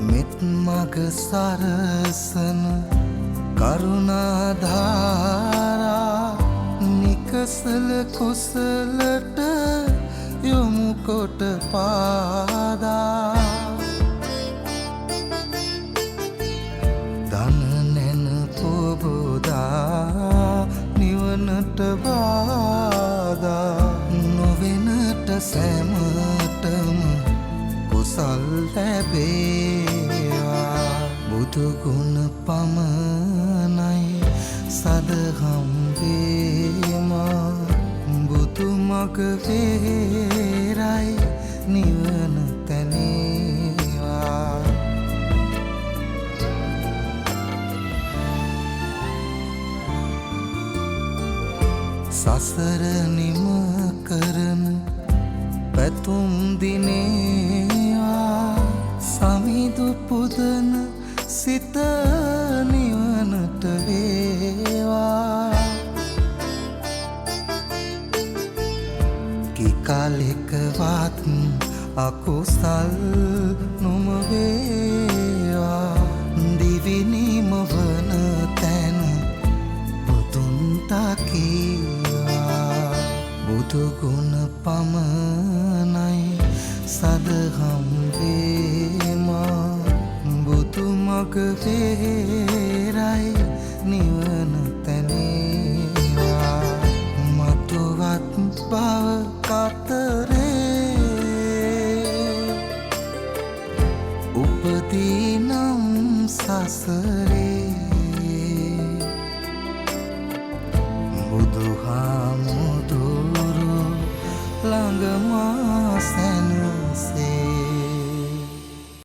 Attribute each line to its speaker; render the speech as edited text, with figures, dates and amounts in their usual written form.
Speaker 1: මෙත් මග සරසන කරුණා ධාරා නිකසල කුසලට යොමු කොට පාදා. දන නැන පොබෝදා නිවනට බාධා නොවෙනට සැමටම කුසල් ලැබේවා. බුදු ගුණ පමණයි සදහම් වේමා. බුදු මග වේරයි නිවන තැනේවා. සසර නිම කරන පැතුම් දිනේවා. සමිඳු පුදන සිත නිවනට වේවා. කිකලෙකවත් අකුසල් නොම වේවා. දිවි නිම වන තැන බුදුන් තකීවා. බුදු ගුණ පමණයි සදහම් වේමා. බුදු මග වේරයි නිවන තැනේවා. මතුවත් බව කතරේ උපදීනම් සසරේ.